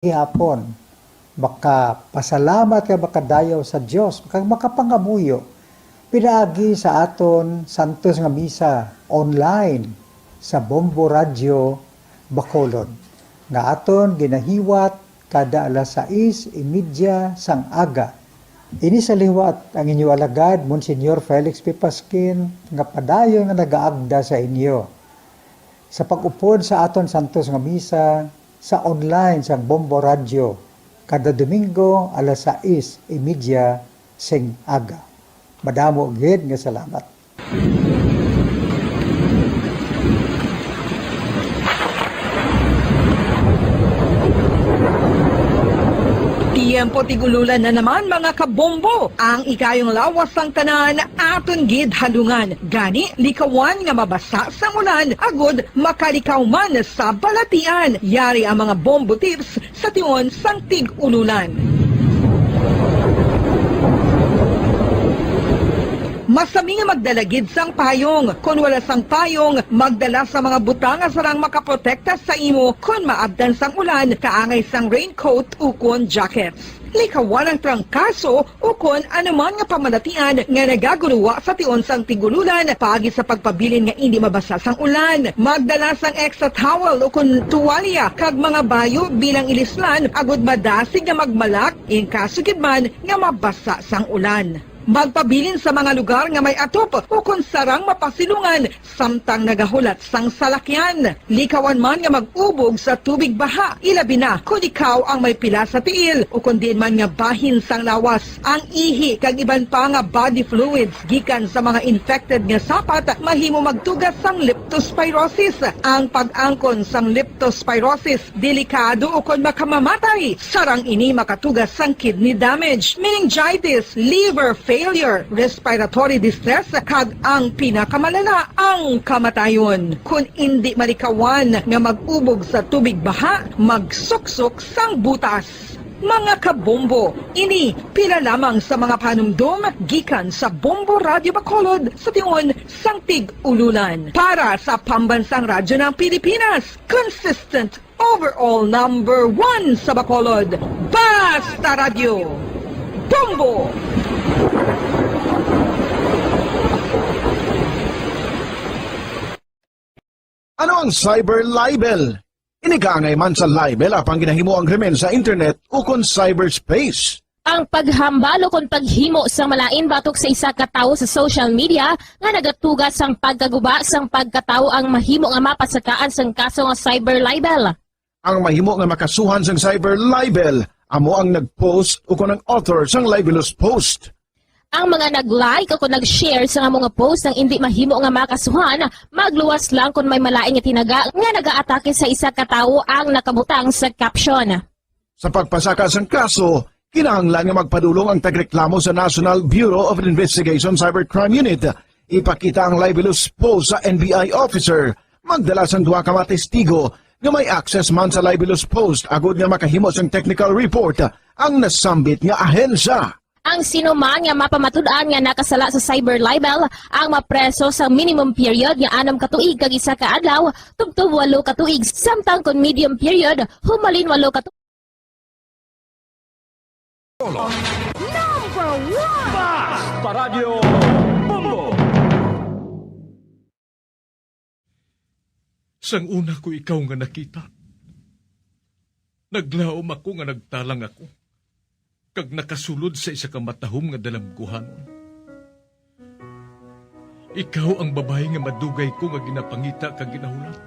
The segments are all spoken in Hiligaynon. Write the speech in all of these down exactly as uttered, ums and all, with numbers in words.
gihapon makapasalamat kag makadayaw sa Dios, kag makapangamuyo pinaagi sa aton santos nga misa online sa Bombo Radio Bacolod, nga aton ginahiwat kada alas sais y media sang aga. Ini sa liwat ang inyo alagad, Monsignor Felix P. Pasquin, nga padayon nga nagaagda sa inyo sa pag-upod sa aton santos nga misa sa online sang Bombo Radio kada Domingo alas sais y media sing aga. Madamo gid nga salamat. Tiyempo tig-ululan na naman, mga kabombo. Ang ikayong lawas sang tanan aton gid halungan. Gani, likawan nga mabasa sang ulan agud makalikaw man sa balatian. Yari ang mga bombo tips sa tion sang tig-ululan. Masami nga magdala gid sang payong. Kon wala sang payong, magdala sa mga butang nga sarang makaprotekta sa imo kon maabtan sang ulan, kaangay sang raincoat ukon jackets. Likawan ang trangkaso ukon anuman nga pamalatian nga nagaguruwa sa tion sang tig-ululan paagi sa pagpabilin nga indi mabasa sang ulan. Magdala sang extra towel ukon tuwalya kag mga bayo bilang ilislan agud madasig nga magmalak in kaso gid man nga mabasa sang ulan. Magpabilin sa mga lugar nga may atop ukon sarang mapasilungan samtang nagahulat sang salakyan. Likawan man nga mag-ubog sa tubig baha, ilabi na kon ikaw ang may pila sa tiil ukon diin man nga bahin sang lawas. Ang ihi kag iban pa nga body fluids gikan sa mga infected nga sapat mahimo magtuga sang leptospirosis. Ang pag-angkon sang leptospirosis delikado ukon makamamatay. Sarang ini makatuga sang kidney damage, meningitis, liver failure, respiratory distress, kag ang pinakamalala, ang kamatayon. Kon indi malikawan nga mag-ubog sa tubig baha, magsuksok sang butas. Mga kabombo, ini pila lamang sa mga panumdom gikan sa Bombo Radio Bacolod sa tion sang tig-ululan. Para sa Pambansang Radyo ng Pilipinas, consistent overall number one sa Bacolod, Basta Radyo, Bombo! Ano ang cyber libel? Ini kaangay man sa libel apang ginahimo ang krimen sa internet ukon cyberspace. Ang paghambal ukon paghimo sang malain batok sa isa ka tawo sa social media nga nagatuga sang pagkaguba sang pagkatawo ang mahimo nga mapasakaan sang kaso nga cyber libel. Ang mahimo nga makasuhan sang cyber libel amo ang nag-post ukon ang author sang libelous post. Ang mga nag-like ukon nag-share sang amo nga post ang indi mahimo nga makasuhan, magluwas lang kon may malain nga tinaga nga nagaatake sa isa ka tawo ang nakabutang sa caption. Sa pagpasaka sang kaso, kinahanglan nga magpadulong ang tagreklamo sa National Bureau of Investigation Cybercrime Unit. Ipakita ang libelous post sa N B I officer. Magdala sang duha ka mga testigo nga may access man sa libelous post agud nga makahimo sang technical report ang nasambit nga ahensya. Ang sino man nga mapamatud-an nga nakasala sa cyber libel ang mapreso sa minimum period nga anum ka tuig kag isa ka adlaw tubtob walo ka tuig, samtang kon medium period, humalin walo ka tuig. Number one! Basta Radyo Bombo! Sang una ko ikaw nga nakita, naglaom ako nga nagtalang ako, kag nakasulod sa isa ka matahom nga dalamguhanon. Ikaw ang babayi nga madugay ko nga ginapangita kag ginahulat.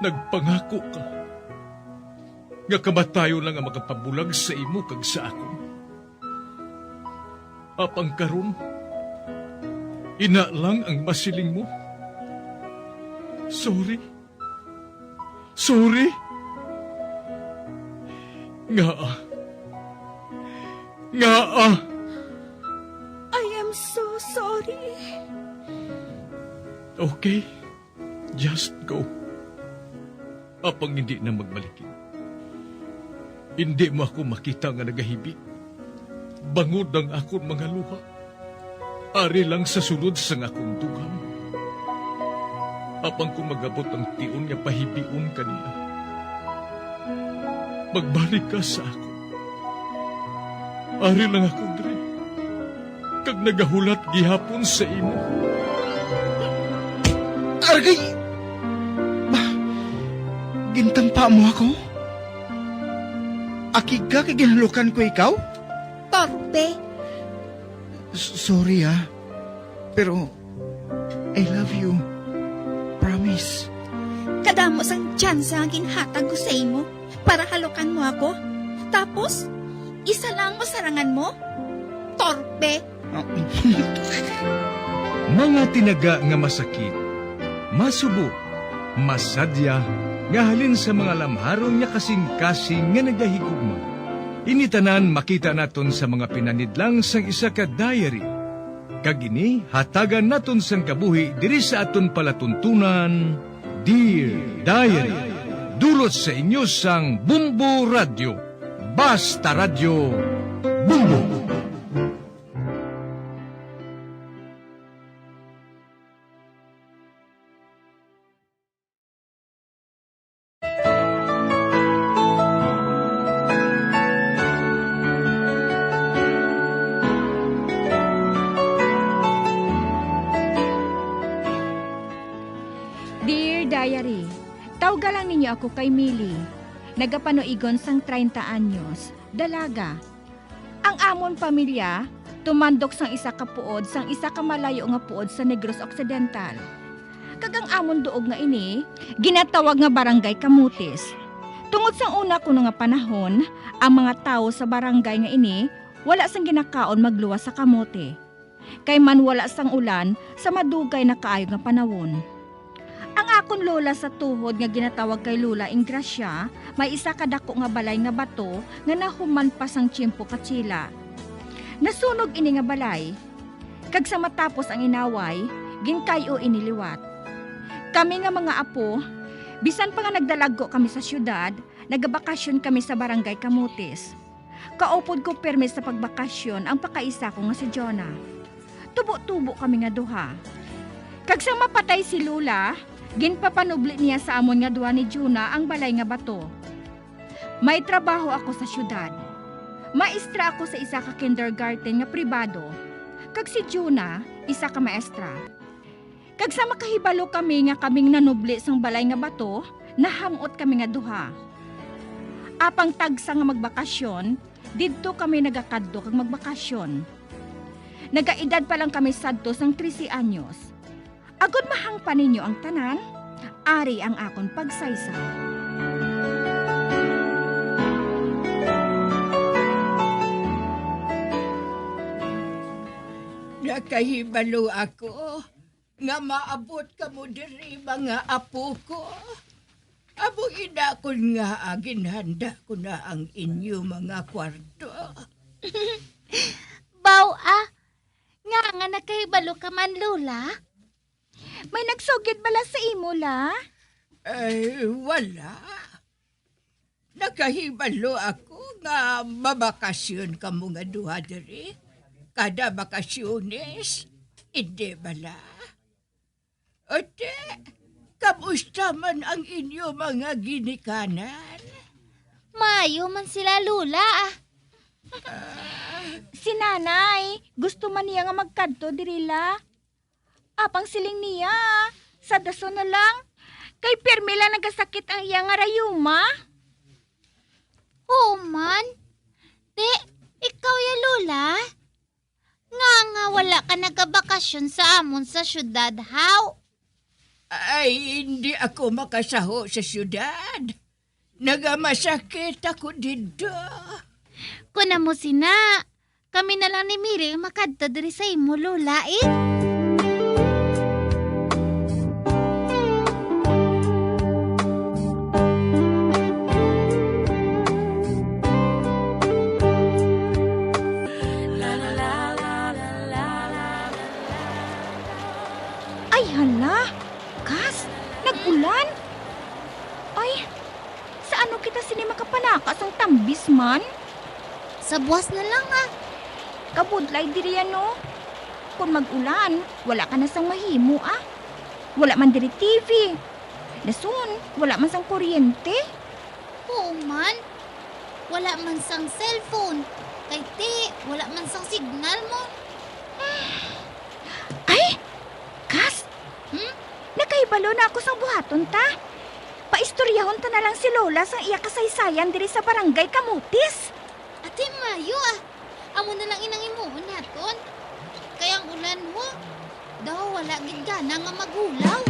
Nagpangako ka nga kamatayon lang ang makapabulag sa imo kag sa akon. Apang karon, ina lang ang masiling mo. Sorry. Sorry. Ngaa? Ngaa? I am so sorry. Okay. Just go. Apang indi na magbalikin. Indi mo ako makita nga nagahibi. Bangod ang akon mga luha. Ari lang sa sulod sang akon dughan. Apang kon mag-abot ang tion nga pahibion ka niya, Magbalik ka sa akon. Ari lang ako diri, kag nagahulat gihapon sa imo. Argay! Ba, gintampa mo ako? Akig ka kay ginhalukan ko ikaw? Torpe. S-, sorry, ah. Pero I love you. Promise. Kadamo sang tsansa nga ginhatag ko sa imo para halukan mo ako. Tapos, isa lang ang masarangan mo? Torpe! Mga tinaga nga masakit, masubo, masadya, nga halin sa mga lamharon nga kasing-kasing nga nagahigugma. Ini tanan makita naton sa mga pinanidlang sang isa ka diary. Kag ini hatagan naton sang kabuhi diri sa aton palatuntunan, Dear Diary. Dulot sa inyo sang Bombo Radyo. Basta Radyo, Bombo! Dear Diary, tawga lang ninyo ako kay Mili. Nagapanuigon sang treinta anyos, dalaga. Ang amon pamilya tumandok sang isa ka puod sang isa ka malayo nga puod sa Negros Occidental. Kag ang amon duog nga ini ginatawag nga Barangay Camotes. Tungod sang una kuno nga panahon, ang mga tawo sa barangay nga ini wala sang ginakaon magluwas sa kamote. Kay man wala sang ulan sa madugay na kaayo nga panahon. Ang akon lola sa tuhod nga ginatawag kay Lola Ingracia, may isa ka dako nga balay nga bato nga nahuman pa sang tiyempo Kastila. Nasunog ini nga balay, kag sa matapos ang inaway, ginkay-o ini liwat. Kami nga mga apo, bisan pa nga nagdalagko kami sa siyudad, nagabakasyon kami sa Barangay Camotes. Kaupod ko pirme sa pagbakasyon ang pakaisa ko nga si Jonah. Tubo-tubo kami nga duha. Kag sang mapatay si Lola, ginpapanubli niya sa amon nga duha ni Jonah ang balay nga bato. May trabaho ako sa siyudad. Maestra ako sa isa ka kindergarten nga pribado, kag si Jonah, isa ka maestra. Kag sa makahibalo kami nga kaming nanubli sang balay nga bato, naham-ot kami nga duha. Apang tagsa nga magbakasyon, didto kami nagakadto kag magbakasyon. Nagaedad pa lang kami sadto sang trese anyos. Agod mahangpan ninyo ang tanan, ari ang akon pagsaysay. Nakahibalo ako nga maabot kamo diri, mga apo ko. Amo ina, kon ngaa ginhanda ko na ang inyo mga kwarto. Baw-a, nga nga nakahibalo ka man, Lola? May nagsugid bala sa imo, La? Ay, wala. Nakahibalo ako nga mabakasyon kamo nga duha diri. Kada bakasyones, indi bala? Ate, kamusta man ang inyo mga ginikanan? Maayo man sila, Lola, ah. Si Nanay, gusto man niya nga magkadto diri, La. Apang siling niya, sa dason na lang, kay pirmi lang nagasakit ang iya nga rayuma. Oo man. Te, ikaw ya, Lola? Nga nga wala ka nagabakasyon sa amon sa syudad, haw? Ay, hindi ako makasaho sa syudad. Nagamasakit ako didto. Kon amo sina, kami na lang ni Mili ang makadto diri sa imo, Lola, eh. Ay, hala! Kas, nag-ulan! Ay, sa ano kita sini makapanaka sang tambis man? Sa buwas na lang, ah. Kabudlay diri, ano? Kon mag-ulan, wala ka na sang mahimo, ah. Wala man diri T V. Dason, wala man sang kuryente. Oo man. Wala man sang cellphone. Kay ti, wala man sang signal mo. Ay, Kas! Hmm? Nakahibalo na ako sang buhaton ta. Paistoryahon ta na lang si Lola sang iya kasaysayan diri sa Barangay Camotes. Ati, maayo, ah. Amo na lang inang imuon naton. Kay ang ulan, ho, daw wala gid gana nga maghulaw.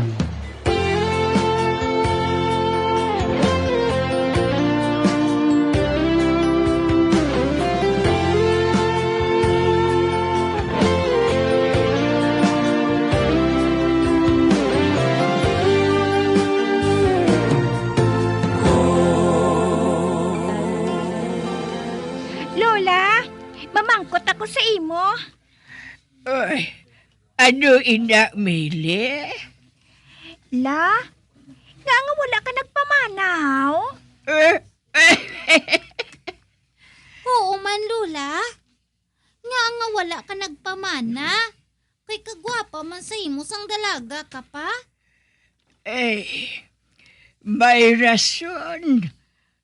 Lola, mamangkot ako sa imo. Ay, ano ina, Mili? La, nga nga wala ka nagpamana, haw? Eh, Oo man, Lola. Nga nga wala ka nagpamana? Kay kagwapa man sa imo sang dalaga ka pa. Eh, may rason.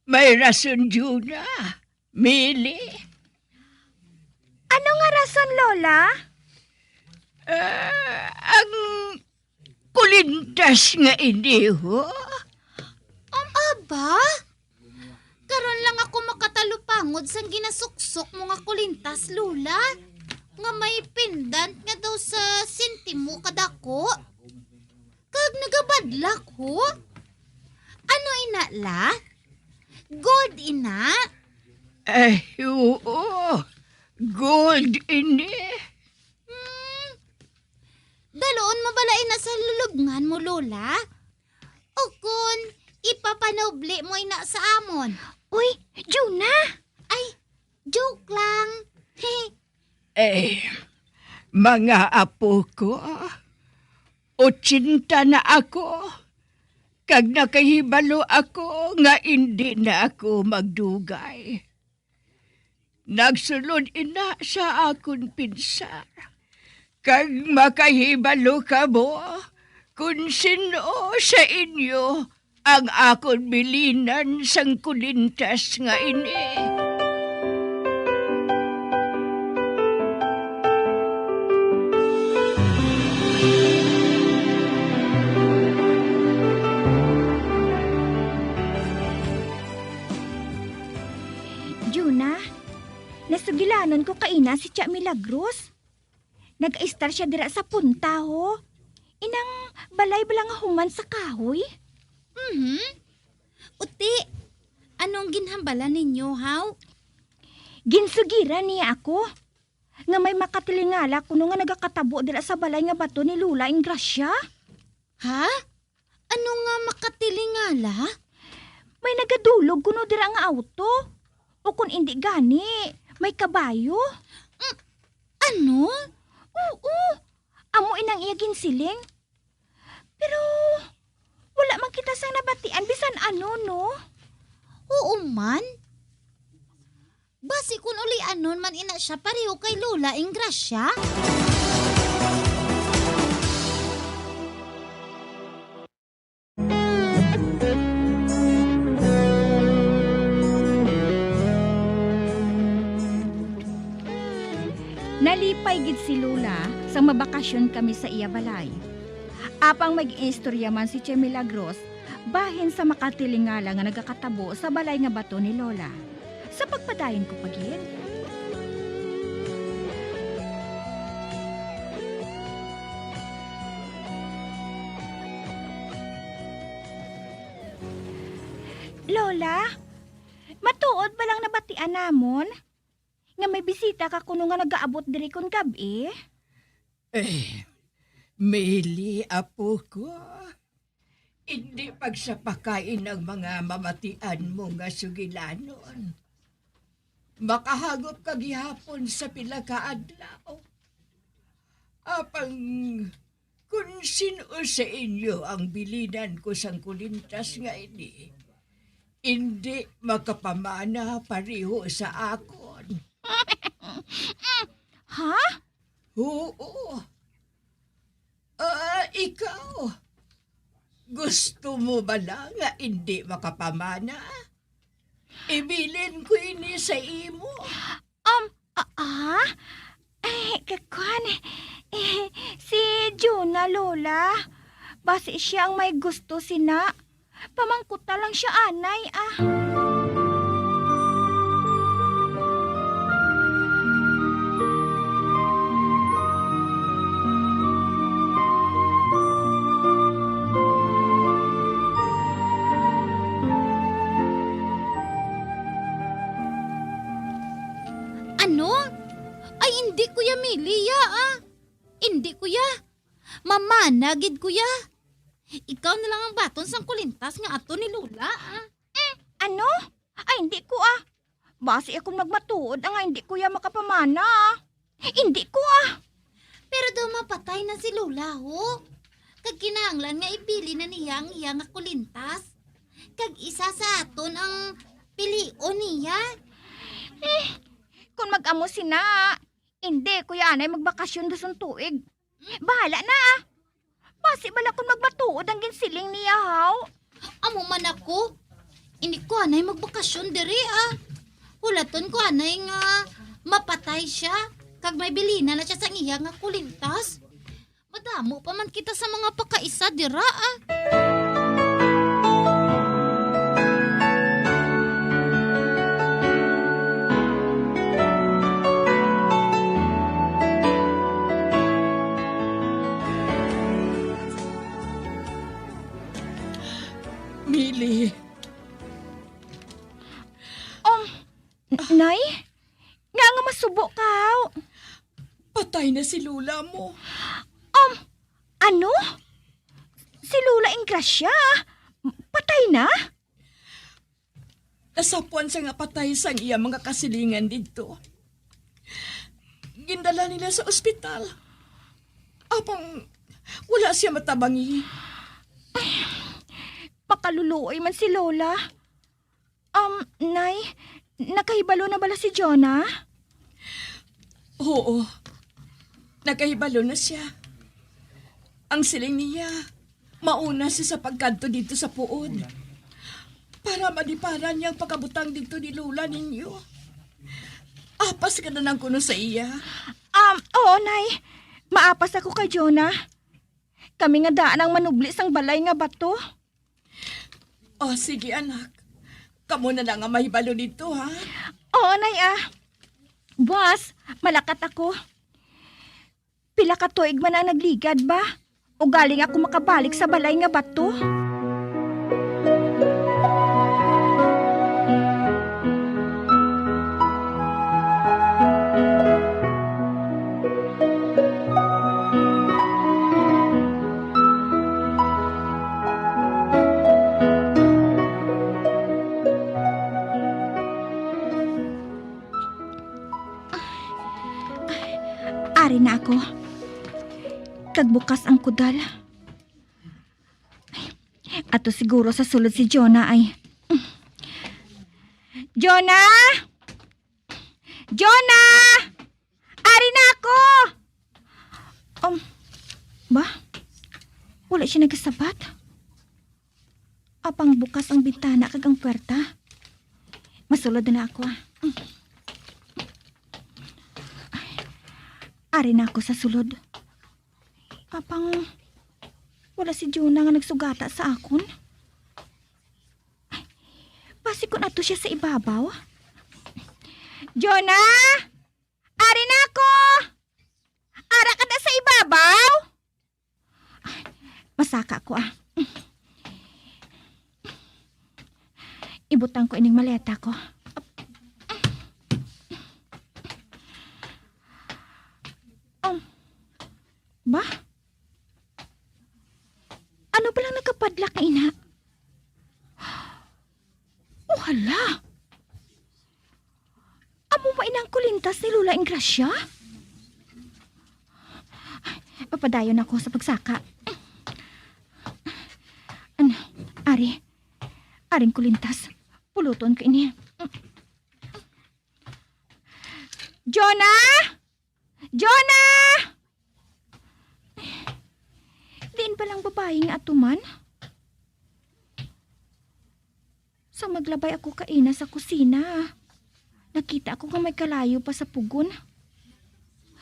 May rason, Juna. Mili. Ano nga rason, Lola? Ah, ang kulintas nga ini, ho? Am, aba? Karon lang ako makatalupangod sang ginasuksok mo nga kulintas, Lola, nga may pendant nga daw sa sentimo kadako. Kag nagabadlak, ho? Ano ina, la? Gold ina? Ay, oo. Gold ini. Hmm. Daluon mo bala ina sa lulubngan mo, Lola? O kon ipapanubli mo ina sa amon? Uy, Juna! Ay, joke lang. Eh, mga apo ko, otsinta na ako, kag nakahibalo ako nga indi na ako magdugay. Nagsulod ina sa akon pinsar, kag makahibalo kamo kon sin-o sa inyo ang akon bilinan sang kulintas nga ini. Juna, nasugilanon ko kaina si Tia Milagros. Nag-istar sia dira sa punta, ho. Inang balay bala nga human sa kahoy? Mhm. Uti, anong ginhambala ninyo, haw? Ginsugiran niya ako nga may makatilingala kuno nga nagakatabo dira sa balay nga bato ni Lola Ingracia. Ha? Ano nga makatilingala? May nagadulog kuno dira nga auto. O kon indi gani, may kabayo. Mm, ano? Oo, amo inang iya ginsiling. Pero wala man kita sang nabatian bisan ano, no? Oo man. Basi kun ulianon man ina sia pareho kay Lola Ingracia? Nalipay gid si Lola sang mabakasyon kami sa iya balay. Apang mag-iistorya man si Che Milagros bahin sa makatilingala nga nagakatabo sa balay nga bato ni Lola. Sa pagpadayon ko pa gid. Lola, matuod ba lang nabatian namon nga may bisita ka kuno nga nagaabot diri kon gab-i? Eh, Mili, apo ko. Indi pagsapakain ang mga mamatian mo nga sugilanon. Makahangop ka gihapon sa pila ka adlaw. Apang kun sin-o sa inyo ang bilinan ko sang kulintas nga ini, indi makapamana pareho sa akon. Ha? Oo. Ah, ikaw, gusto mo bala nga indi makapamana? Ibilin ko ini sa imo. Um, ah, ah? Eh, kakwan, eh, si Jonah, Lola. Basi siya ang may gusto sina. Pamangkuta lang siya, anay, ah. Ano? Ay, hindi, Kuya Mili, ya, ah. Hindi, Kuya. Mamana gid, Kuya. Ikaw na lang ang baton sang kulintas nga ato ni Lola, ah. Mm, ano? Ay, hindi ko, ah. Basi akon magmatuod, ah, nga hindi ko ya makapamana, ah. Hindi ko, ah. Pero daw mapatay na si Lola, ho. Kag kinahanglan nga ibilin na niya ang iya nga kulintas. Kag isa sa aton ang pilion niya. Eh, kung mag-amo sina, hindi ko ya anay magbakasyon dos tuig. Bahala na, ah. Basi bala kung magmatuod ang ginsiling niya, haw? Amo man ako. Hindi ko anay magbakasyon diri, ah. Hulaton ko anay nga mapatay siya, kag may bilina na siya sa iya nga kulintas. Madamo pa man kita sa mga pakaisa dira, ah. Mili. Um, Nay? Nga nga masubo ka, haw? Patay na si Lola mo. Um, ano? Si Lola Ingracia? Patay na? Nasapuan siya nga patay sang iya mga kasilingan didto. Gindala nila sa ospital. Apang wala siya matabangi. Ay, makaluluoy man si Lola. Um, Nay, nakahibalo na bala si Jonah? Oo, nakahibalo na siya. Ang siling niya, mauna siya sa pagkadto didto sa puod para maliparan niya ang pagkabutang didto ni Lola ninyo. Apas ka na lang kuno sa iya. Um, oo, Nay. Maapas ako kay Jonah. Kami nga daan ang manubli sang balay nga bato. O, sige, anak. Kamo na lang ang mahibalo didto, ha? Oo, Nay, ah. Buwas, malakat ako. Pila ka tuig man ang nagligad ba? Ugaling ako makabalik sa balay nga bato. Ari na ako. Kag bukas ang kudal. Ato siguro sa sulod si Jonah ay. Jonah! Jonah! Ari na ako! Um, ba? Wala siya nagasabat. Apang bukas ang bintana kag ang puwerta. Masulod na ako, ah. Ay, ari na ako sa sulod. Apang wala si Jonah nga nagsugata sa akon. Ay, basi kun ato siya sa ibabaw. Jonah! Ari na ako! Ara ka na sa ibabaw? Ay, masaka ko, ah. Ibutang ko ining maleta ko. Um, ba? Ano palang nakapadlak na ina? Oh, hala! Amo ba inang kulintas ni Lola Ingracia? Papadayon ako sa pagsaka. Ano, ari, aring kulintas. Puluton ko ini. Jonah! Jonah! Diin pa lang babayi nga atuman? Maglabay ako kaina sa kusina. Nakita ko nga may kalayo pa sa pugon.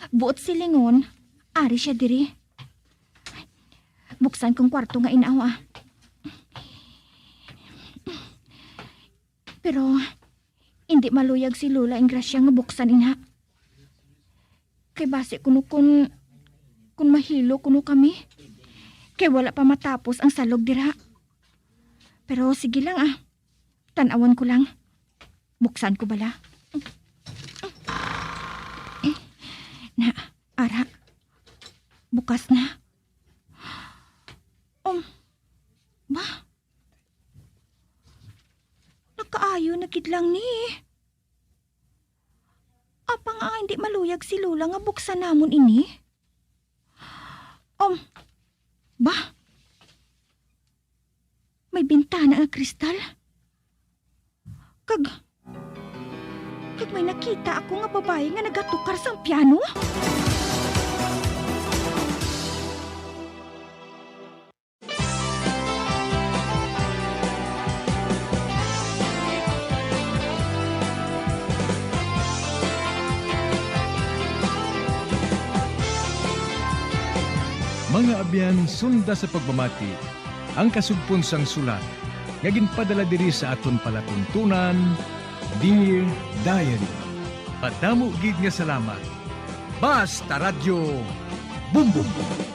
Buot silingon, ari siya diri. Buksan kong kwarto nga inaw, ah. Pero, hindi maluyag si Lola Ingracia nga buksan ina. Kay basi kuno kun, kun mahilo kuno kami. Kay wala pa matapos ang salog dira. Pero sige lang, ah. Tan-awon ko lang. Buksan ko bala. Na, ara. Bukas na. Um, ba? Nakaayo na gid lang ni. Apa nga hindi maluyag si Lola nga buksan namon ini? Um, ba? May bintana nga kristal? Kag, kag may nakita ako nga babayi nga nagatukar sang piano? Mga abyan, sunda sa pagpamati ang kasugpon sang sulat nga ginpadala diri sa aton palatuntunan, Dear Diary. Madamo gid nga salamat. Basta Radyo, Bumbong!